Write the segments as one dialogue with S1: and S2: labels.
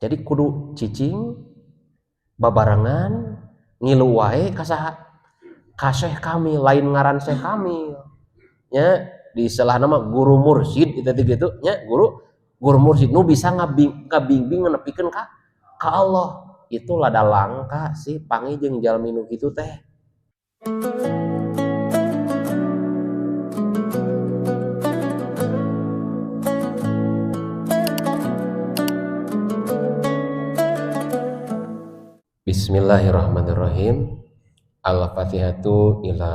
S1: Jadi kudu cicing babarengan ngilu wae ka saha? Ka Syekh Kamil, lain ngaran Syekh Kamil. Nya di istilahna mah guru mursyid itu teh gitu nya, guru mursyid nu bisa ngabingbing nepikeun ka Allah. Itu lada langka sih panggih jeung jalmi nu kitu teh. Bismillahirrahmanirrahim. Al-Fatihatu ila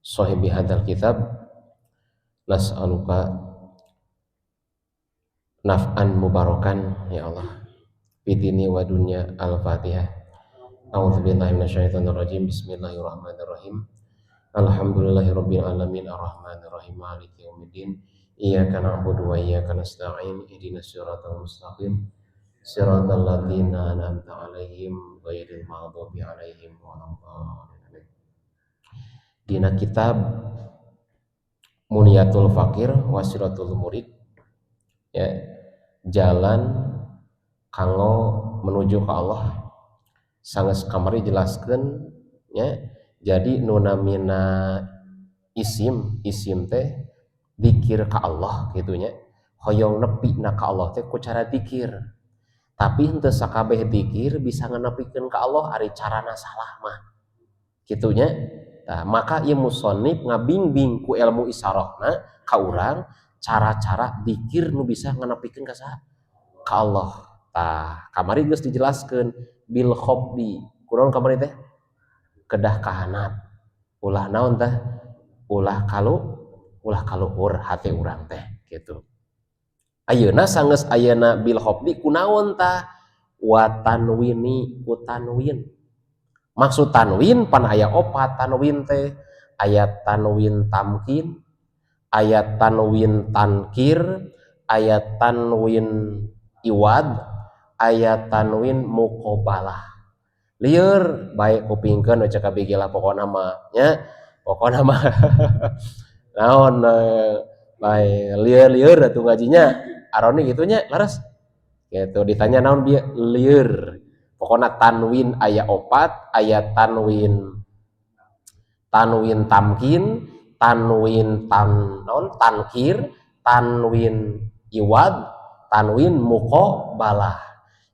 S1: sahibi hadzal kitab. Nas'aluka naf'an mubarakan ya Allah. Fidini wa dunya. Al-Fatihah. A'udzubillahi minasyaitonirrajim. Bismillahirrahmanirrahim. Alhamdulillahirabbil alamin arrahmanirrahim maliki yaumiddin. Iyyaka na'budu wa iyyaka nasta'in. Ihdinas siratal mustaqim. Siratal ladzina an'amta 'alaihim ghairil maghdubi 'alaihim waladdallin. Dina kitab Muniyatul Fakir Wasilatul Murid, ya, jalan kanggo menuju ke Allah. Sanggeus kamari jelaskeun ya. Jadi nu namina isim, isim teh dikir ka Allah kitu nya. Hoyong nepi na ka Allah teh ku cara dikir. Tapi henteu sakabeh dikir bisa nganepikeun ka Allah ari carana salah mah. Kitu nya. Tah, maka ieu musannif ngabingbing ku ilmu isyarahna ka urang cara-cara dikir nu bisa nganepikeun ka saha? Ka Allah. Tah, kamari geus dijelaskeun bil khobdi. Kunaon kamari teh? Kedah kahanap. Ulah naon tah? Ulah kaluhur hati urang teh kitu. Ayeuna sanggeus ayeuna bil khobdi kunaon tah? Wa tanwini ku tanwin. Maksud tanwin pan aya opat tanwin teh, aya tanwin tamkin, aya tanwin tankir, aya tanwin iwad, aya tanwin muqabalah. Lieur bae kupingkeun we cek abdi lah pokona mah nya, pokona mah naon bae lieur-lieur atuh ngajinya. Aroni kitu nya leres. Gitu ditanya naon bieu lieur. Pokona tanwin aya opat, aya tanwin tamkin, tanwin naon tankir, tanwin iwad, tanwin muqabalah.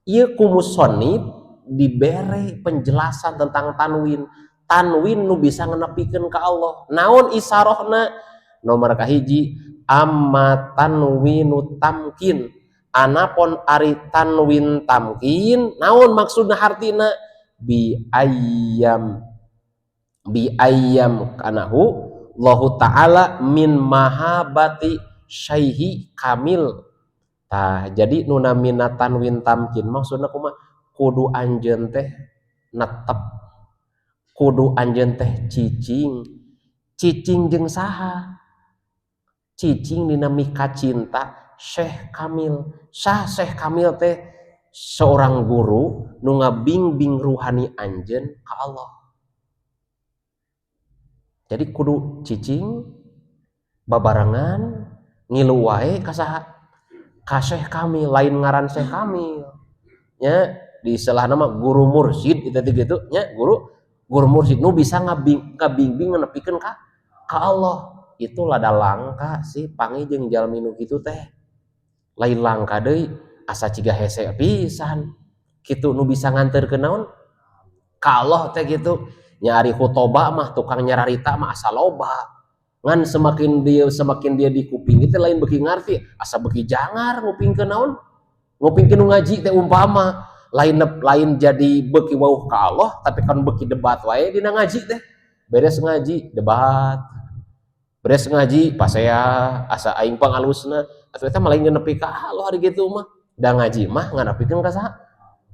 S1: Ieu ku musannif dibere penjelasan tentang tanwin. Tanwin nu bisa ngenepikeun ka Allah. Naon isyarahna? Nomor kahiji amma tanwinu tamkin. Anapon ari tanwin tamkin naon maksudna hartina? Bi ayyam kanahu Allahu ta'ala min mahabati syaihi kamil. Tah, jadi nu namina tanwin tamkin maksudna kumaha? Kudu anjeun teh netep, kudu anjeun teh cicing. Cicing jeung saha? Cicing dina mika cinta Syekh Kamil. Sah Syekh Kamil teh seorang guru nu ngabingbing ruhani anjeun ka Allah. Jadi kudu cicing babarengan ngilu wae ka saha? Ka Syekh Kamil, lain ngaran Syekh Kamil. Nya di istilahna mah guru mursyid itu teh gitu nya, guru mursyid nu bisa ngabingbing nepikeun ka Allah. Itu lada langka sih panggih jeung jalmi nu kitu teh. Lain langka deui asa ciga hese pisan kitu nu bisa nganterkeun naon ka Allah teh kitu. Nya ari khutoba mah tukang nyararita mah asa loba. Ngan semakin dia di kuping itu lain beuki ngarti, asa beuki jangar ngupingkeun naon? Ngupingkeun nu ngaji teh umpama lain jadi beuki wauh ka Allah tapi kan beuki debat wae dina ngaji teh. Beres ngaji debat. Beres ngaji pasea asa aing pangalusna atuh eta mah lain nepi ka Allah ari kitu mah. Da ngaji mah nganepikeun ka saha?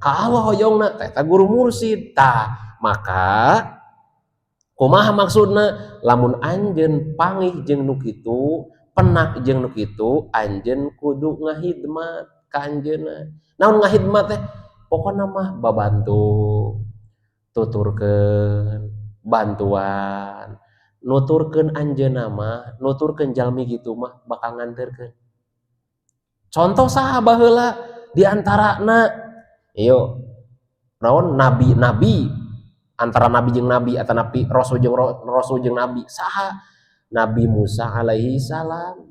S1: Ka Allah hoyongna teh eta guru mursyid. Tah, maka kumaha maksudna? Lamun anjeun pangih jeung nu kitu, penak jeung nu kitu, anjeun kudu ngahidmat ka anjeunna. Naon ngahidmat teh? Pokona mah babantu, tuturkeun, bantuan, nuturkeun anjeunna mah, nuturkeun jalmi kitu mah bakal nganterkeun. Contoh saha baheula? Di antarana ieu naon, nabi-nabi, antara nabi jeung nabi atau nabi rasul jeung rasul jeung nabi. Saha? Nabi Musa alaihi salam.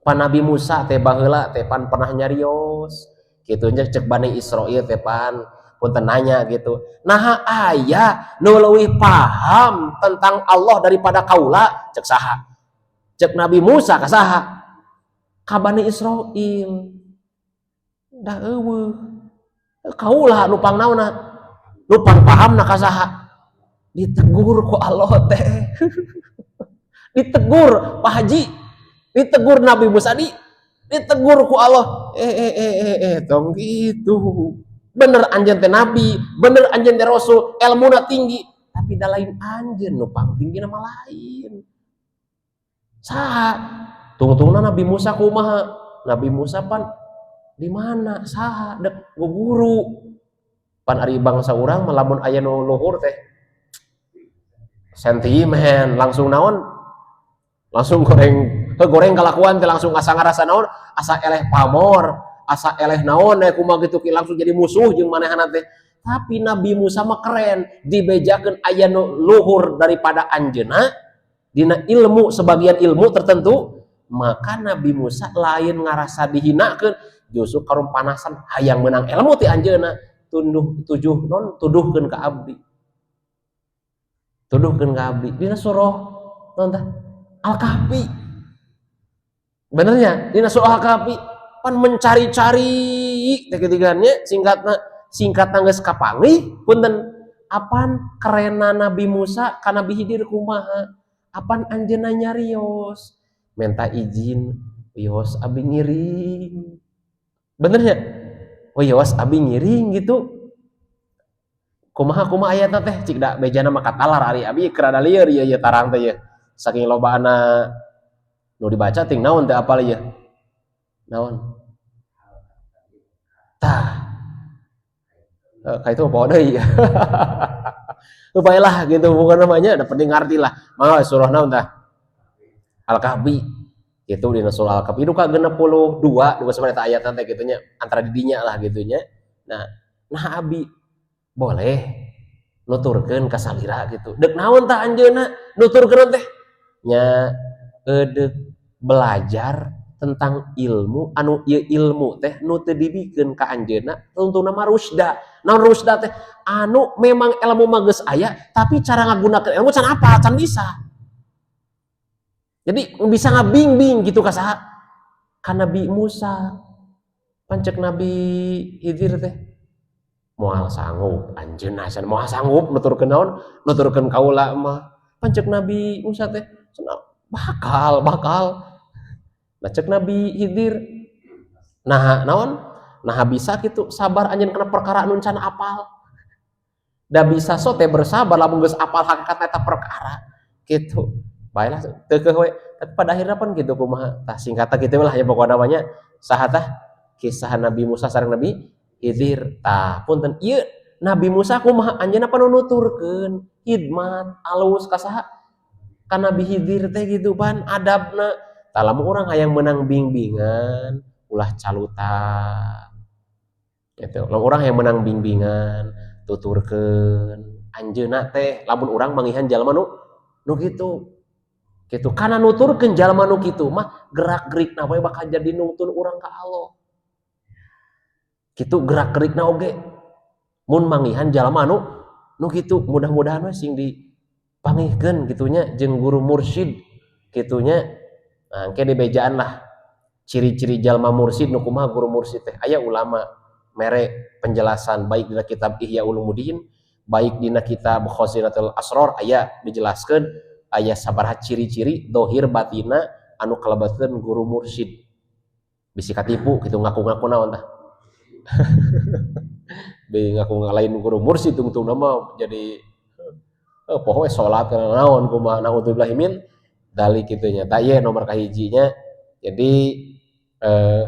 S1: Pan Nabi Musa teh baheula teh pan pernah nyarios kitu nya, cek Bani Israil teh pan punten nanya gitu, "Naha aya nu leuwih paham tentang Allah daripada kaula?" Cek saha? Cek Nabi Musa ka saha? Ka Bani Israil. "Da euweuh, kaula nu pang naonna, nu pang pahamna ka saha." Ditegur ku Allah teh, ditegur, Pak Haji, ditegur Nabi Musa, ditegur ku Allah, "Eh, eh, eh, eh, eh, tong gitu. Bener anjeun teh nabi, bener anjeun teh rasul, ilmuna tinggi, tapi da lain anjeun nu pang tinggi, nama lain saha?" Tungtungna Nabi Musa kumaha? Nabi Musa pan di mana saha dek guru? Pan ari bangsa urang mah lamun aya nu luhur teh sentimen langsung, naon, langsung goreng goreng kalakuan teh, langsung asa ngarasa naon, asa eleh pamor, asa eleh naon eh kumaha gitu, langsung jadi musuh jeung manehna teh. Tapi Nabi Musa mah keren, dibejakeun aya nu luhur daripada anjeunna dina ilmu, sebagian ilmu tertentu, maka Nabi Musa lain ngarasa dihinakeun, justru karum panasan hayang menang ilmu ti anjeunna. "Tunduh tujuh non, tuduhkeun ka abdi, tuduhkeun ka abdi." Dina surah naon tah? Al-Kahfi. Benernya dina surah Al-Kahfi pan mencari-cari teh ketiganya, singkatna singkatna geus kapanggih. Punten, apan kerena Nabi Musa ka Nabi Khidir kumaha? Apan anjeunna nyarios, minta izin, "Wios, abi ngiring." Benernya, "Wios, abi ngiring," gitu. Kumaha kumaha ayatna teh? Cik da bejana mah katalar, ari abi keur rada lieur ieu ieu tarang teh ieu, saking lobaana nu dibaca ting naon teh apal ieu naon tah. Kayak itu poho deui, baiklah gitu, bukan namanya ada penting ngerti lah. Mangga, surah naon tah? Al-Kahfi gitu. Di surah Al-Kahfi itu ka 62 dua sebenarnya ayat teh gitu nya, antara didinya lah gitu nya. Nah nah abi boleh nuturkeun ka salira gitu. Dek naon tah anjeunna nuturkeun teh nya? Dek belajar tentang ilmu anu ieu ilmu teh nu teu dibikeun ka anjeunna. Tungtungna mah rusda. Naon rusda teh? Anu memang ilmu mah geus aya, tapi cara ngagunakeun ilmu can apa, can bisa. Jadi bisa ngabingbing gitu ka saha? Ka Nabi Musa. Pan cek Nabi Khidir teh, "Moal sanggup anjeunna cenah, moal sanggup nuturkeun naon, nuturkeun kaula mah." Pan cek Nabi Musa teh cenah, "Bakal, bakal." Nah, cek Nabi Khidir, "Nah, naon, nah bisa gitu sabar anjeun kana perkara anu can apal? Da bisa so teh bersabar lamun geus apal hakikat eta perkara," gitu. Baiklah, teu we. Tapi pada akhirnya pan gitu kumaha tah singkatna kitu lah ya. Pokokna namanya saha tah, kisah Nabi Musa sareng Nabi Khidir tah. Punten, ieu Nabi Musa kumaha anjeunna? Pan nuturkeun hidmat alus ka saha? Ka Nabi Khidir teh gitu. Pan adabna tah, lamun urang hayang menang bimbingan, ulah calutan gitu. Lamun urang hayang menang bimbingan, tuturkeun anjeunna teh. Lamun urang manggihan jalma nu nu kitu gitu, karena nuturkeun jalma nu kitu mah gerak gerikna we bakal jadi nungtun urang ka Allah gitu. Gerak gerikna oge mun manggihan jalma nu nu kitu, mudah-mudahan we sing dipanggihkeun gitunya jeung guru mursyid gitunya. Nah, engke dibejaan lah ciri-ciri jalma mursyid nu kumaha, guru mursyid teh. Aya ulama mere penjelasan baik dina kitab Ihya Ulumuddin, baik dina kitab Khazinatul Asror, aya dijelaskeun aya sabaraha ciri-ciri dohir batina anu kalebeteun guru mursyid. Bisi katipu gitu, ngaku-ngaku naon tah, be ngaku ngalain guru mursyid, tungtung nama jadi poho salat naon kumaha, naudzubillah min dzalik kitu nya. Tah, ieu nomor kahijinya. Jadi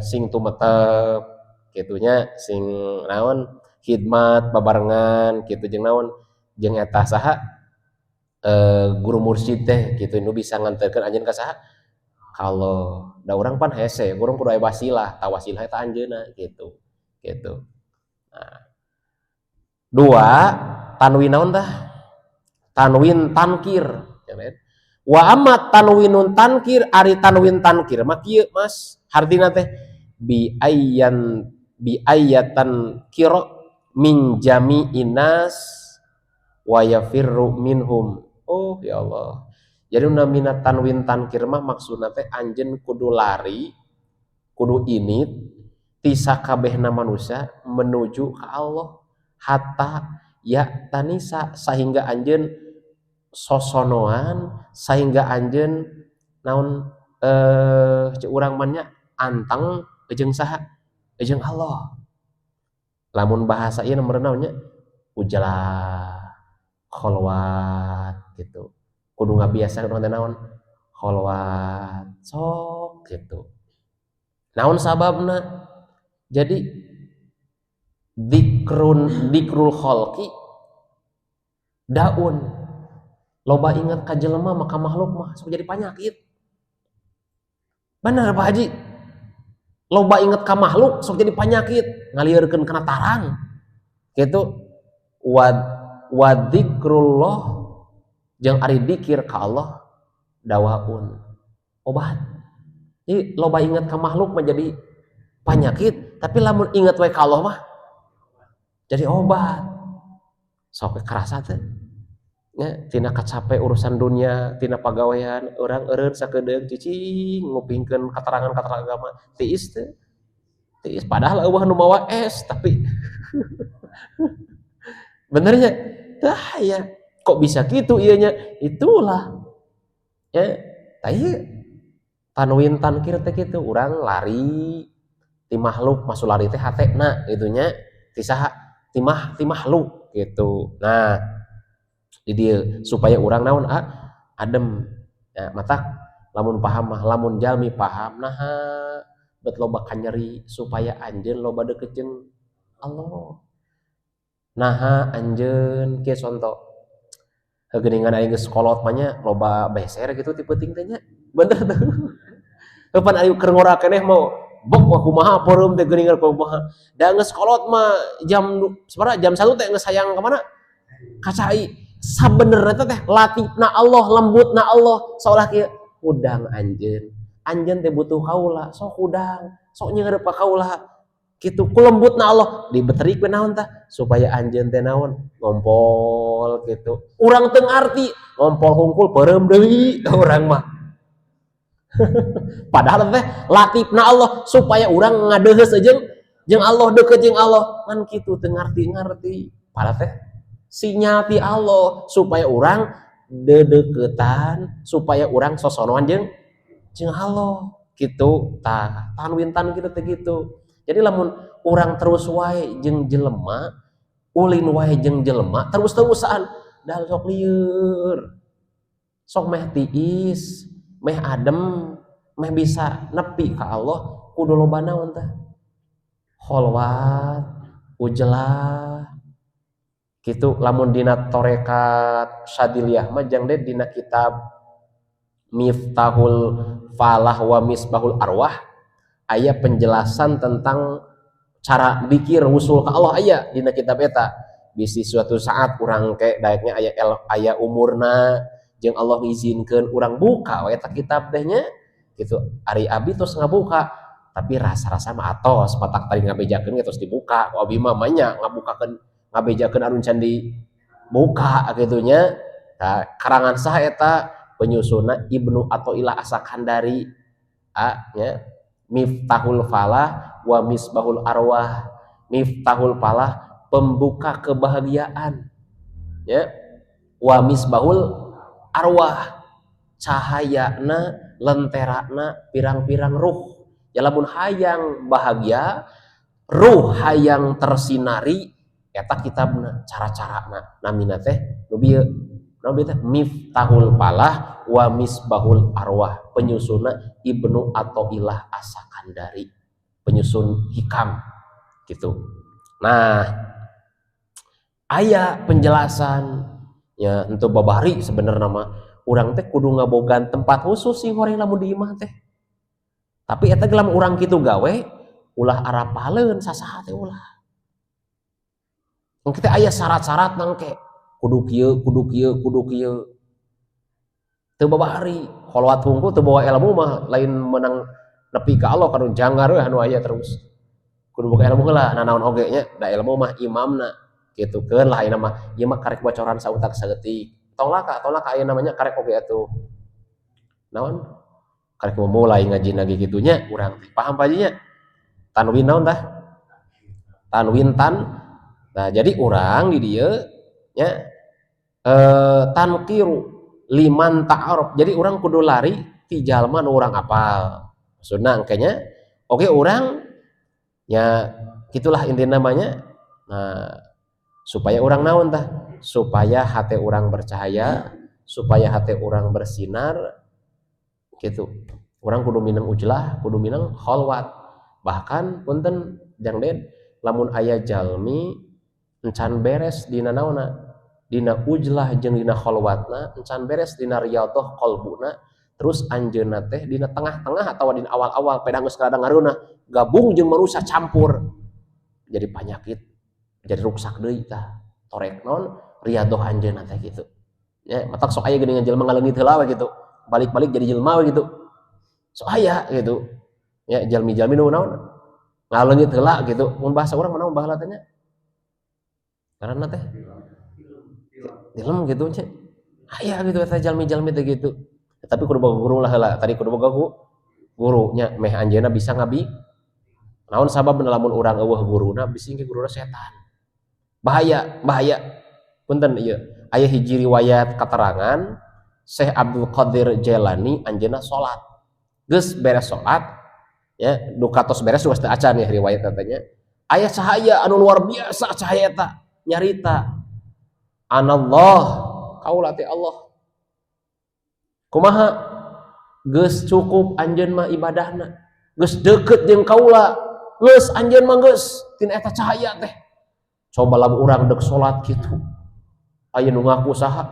S1: sing tumetep gitunya, sing naon, khidmat babarengan gitu jeung naon, jeung eta saha, guru mursyid teh gitu, nu bisa nganterkeun anjeun ka saha? Ka Allah. Da urang pan hese, urang kudu aya wasilah, tah wasilah eta anjeunna gitu. Gitu. Nah, dua, tanwin naon tah? Tanwin tankir, ya kan? Wa amma tanwinun tankir, ari tanwin tankir mah kieu, Mas, hartina teh bi ayyan bi ayatan kira min jami'in nas wa yafirru minhum. Oh ya Allah. Jadi namina tanwin tankir mah maksudna teh anjeun kudu lari, kudu init ti sakabehna manusia menuju ka Allah hatta ya tanisa, sehingga anjeun sosonoan, sehingga anjeun naon, cek urang mah nya, anteng jeung saha? Jeung Allah. Lamun bahasa ieu meureun naon nya, uzlah, kholwat gitu. Kudu ngabiasa teh naon? Kholwat sok gitu. Naon sababna? Jadi dzikrun dzikrul khalqi daun. Loba ingat ka jelema maka makhluk mah sok jadi penyakit. Bener, Pak Haji? Loba inget ka makhluk sok jadi penyakit, ngalieurkeun kana tarang gitu. Wa wa dzikrullah, jeung ari dikir ka Allah, dawaun, obat. Jadi loba inget ka makhluk mah jadi penyakit, tapi lamun inget wae ka Allah mah jadi obat. Sok kerasa teh nya, tina kacape urusan dunia, tina pagawean, urang eureun sakedeung cicing ngupingkeun katerangan-katerangan agama, tiis teu? Tiis, padahal euweuh nu mawa es, tapi bener nya? Tah ya, kok bisa gitu ieu nya? Itulah ya, tah tanwin tankir teh kitu, urang lari ti makhluk, masuk lari teh hatena gitu nya, ti saha? Ti makhluk gitu. Nah, di dieu supaya urang naon, a adem ya, matak lamun paham mah, lamun jalmi paham naha bet loba kanyeri, supaya anjeun loba deket jeung Allah. Naha anjeun kieu, contoh geuningan aing geus kolot mah nya, loba beser gitu ti peuting teh nya, bener teu? Pan aing keur ngora keneh mau bok mah kumaha, peureum teh geuningan kumaha. Da geus kolot mah jam sabaraha, jam 1 teh geus hayang ka mana? Ka cai. Sabenerna teh latifna Allah, lembutna Allah, seolah kieu, hudang anjeun, anjeun teh butuh kaula, sok hudang, sok nyeureub ka kaula kitu. Ku lembutna Allah dibeterik we. Naon tah? Supaya anjeun teh naon, ngompol gitu. Urang teu ngarti, ngompol hungkul peureum deui urang mah. Padahal teh latifna Allah supaya urang ngadeuheus jeung jeung Allah, deket jeung Allah, ngan kitu teu ngarti-ngarti. Padahal teh sinyal ti Allah supaya urang dedeketan, supaya urang sosonoan jeung jeung Allah gitu. Tah, tanwin tan gitu teh gitu. Jadi lamun urang terus wae jeung jelema, ulin wae jeung jelema terus-terusan, dah sok lieur, sok meh tiis, meh adem, meh bisa nepi ka Allah, kudu loba naon tah? Kholwat, uzlah gitu. Lamun dina torekat Syadziliyah mah jang deh, dina kitab Miftahul Falah wa Misbahul Arwah aya penjelasan tentang cara dikir wusul ke Allah, aya dina kitab eta. Bisi suatu saat urang ke daeknya aya aya umurna jeung Allah ngizinkeun, urang buka we eta kitab teh nya gitu. Ari abi tos ngabuka, tapi rasa-rasa mah atos patak tadi ngabejakeun ge tos dibuka. Abi mah nya ngabukakeun, ngabejakeun anu can dibuka gitu nya. Nah, karangan saha eta? Penyusunna Ibnu Athaillah As-Sakandari a nya, Miftahul Falah wa Misbahul Arwah. Miftahul Falah, pembuka kebahagiaan ya, wa Misbahul Arwah, cahayana, lenterana pirang-pirang ruh ya. Lamun hayang bahagia ruh, hayang tersinari, eta kitabna, cara-carana namina teh nu bieu, nu teh Miftahul Falah wa Misbahul Arwah, penyusunna Ibnu Athaillah As-Sakandari, penyusun Hikam gitu. Nah, aya penjelasan ya untuk babari. Sebenarnya mah urang teh kudu ngabogaan tempat khusus sih horeng lamun di imah teh, tapi eta lamun urang kitu gawe. Ulah arapaleun sasaha teh ulah. Engke teh aya syarat-syarat nangke. Kudu kieu, kudu kieu, kudu kieu. Teu babari, kholwat hungkul teu bawa ilmu mah lain menang nepi ka Allah kanu janggar we anu aya terus. Kudu boga ilmu heula nanaon oge nya, da ilmu mah imamna kitu keun lah ayeuna mah. Ieu mah karek bocoran sautak saeutik. Tong laka aya namanya karek oge atuh. Naon? Karek mulai ngaji lagi kitu nya urang teh. Paham Pak Haji nya? Tanwin naon tah? Tanwin tan. Nah, jadi urang di dieu nya tankiru liman ta'aruf. Jadi urang kudu lari ti jalma nu urang apal. Maksudna engke nya oke urang nya gitulah inti namanya. Nah, supaya urang naon tah? Supaya hati urang bercahaya, supaya hati urang bersinar gitu. Urang kudu minang ujlah, kudu minang kholwat. Bahkan punten Jang Den, lamun aya jalmi encan beres dina naonna, dina ujlah jeung dina kholwatna, encan beres dina riyadhah qalbuna, terus anjeunna teh dina tengah-tengah atawa dina awal-awal pedah geus rada ngareunah, gabung jeung manusia campur. Jadi panyakit, jadi ruksak deui tah. Torek naon riyadhah anjeunna teh gitu. Ya, matak sok aya geuningan jelema ngaleungit heula we gitu. Balik-balik jadi jelema we gitu. Sok aya gitu. Ya, jalmi-jalmi nu naon ngaleungit heula gitu. Mun bahasa urang mah naon baheula teh nya? Ngaranna teh film gitu nya. Aya gitu eta jalmi-jalmi teh gitu. Tapi kudu boga guru lah heula. Tadi kudu boga guru nya meh anjeunna bisa ngabi. Naon sababna lamun urang eueuh guruna bisi engke guruna setan. Bahaya, bahaya. Punten ieu. Aya hiji riwayat keterangan Syekh Abdul Qadir Jailani anjeunna salat. Geus beres salat ya, duka tos beres geus teu acan ya riwayat katanya. Aya cahaya anu luar biasa cahaya eta nyarita anallah kaula teh Allah. Kumaha geus cukup anjeun mah ibadahna. Geus deukeut jeung kaula. Geus anjeun mah geus tina eta cahaya teh. Coba lamun urang deuk salat kitu. Aya nu ngaku saha?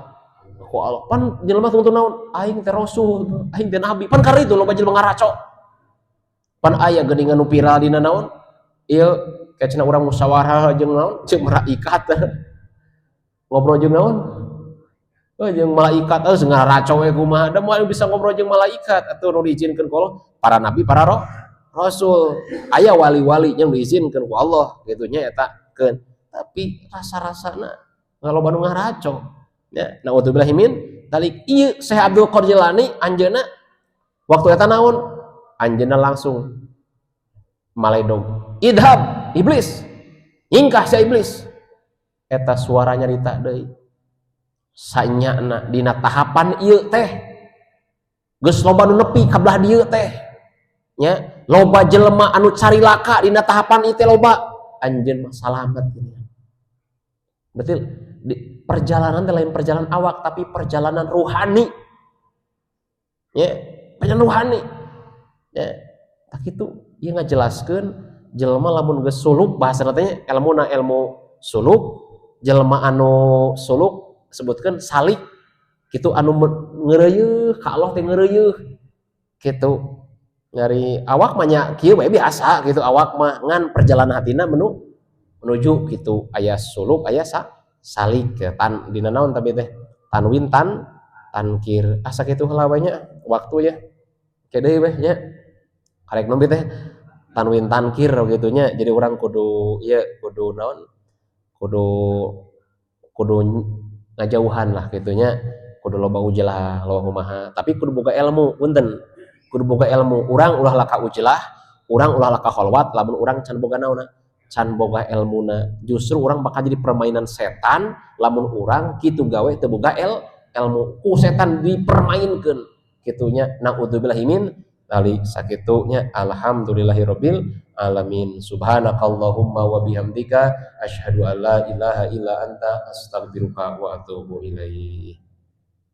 S1: Ngaku Allah. Pan jelema tungtung naon? Aing teh rasul, aing teh nabi. Pan karitu loba jelema ngaraco. Pan aya geuningan nu viral dina naon? Ieu kayak cenah urang musyawarah jeung naon? Jeung malaikat. Ngobrol jeung naon? Oh, jeung malaikat geus ngaraco we kumaha. Da moal bisa ngobrol jeung malaikat atuh nu diizinkeun ku Allah, para nabi, para rasul. Aya wali-wali yang diizinkeun ku Allah gitu nya eta keun. Tapi rasa-rasana loba nu ngaraco. Ya, naudzubillahi min dzalik. Ieu Syekh Abdul Qadir Jailani anjeunna waktu eta naon? Anjeunna langsung maledog. Idhab iblis. Nyingkah sia iblis. Eta suara nyarita deui. Sanyana dina tahapan ieu teh geus loba nu nepi ka belah dieu teh. Nya, loba jelema anu carilaka dina tahapan ieu teh loba. Anjeun mah salamet ini. Berarti di perjalanan teh lain perjalanan awak tapi perjalanan ruhani. Ya, perjalanan ruhani. Ya, tak itu ieu ngajelaskeun jelema lamun geus suluk bahasa teh ilmuna ilmu suluk, jelema anu suluk sebutkeun salik kitu anu ngeureuyeuh ka Allah teh ngeureuyeuh kitu. Nyari awak mah nya kieu we biasa gitu awak mah ngan perjalanan hatina menuju gitu aya suluk aya salik ya, tan dina naon tapi teh tanwin tan tankir asa kitu heula we nya waktu ya ke deui we nya karek nembe teh tanwin tankir gitu nya. Jadi urang kudu ieu kudu naon kudu kudu ngajauhan lah gitu nya, kudu loba ujlah loba kumaha tapi kudu boga ilmu. Punten, kudu boga ilmu. Urang ulah laka ujlah, urang ulah laka kholwat lamun urang can boga naonna, can boga ilmuna. Justru urang bakal jadi permainan setan lamun urang kitu gawe teu boga ilmu, ku setan dipermainkeun kitunya. Naudzubillahi min dzalik. Sakitunya, alhamdulillahirabbil alamin. Subhanakallahumma wa bihamdika asyhadu an la ilaha illa anta astaghfiruka wa atubu ilaik.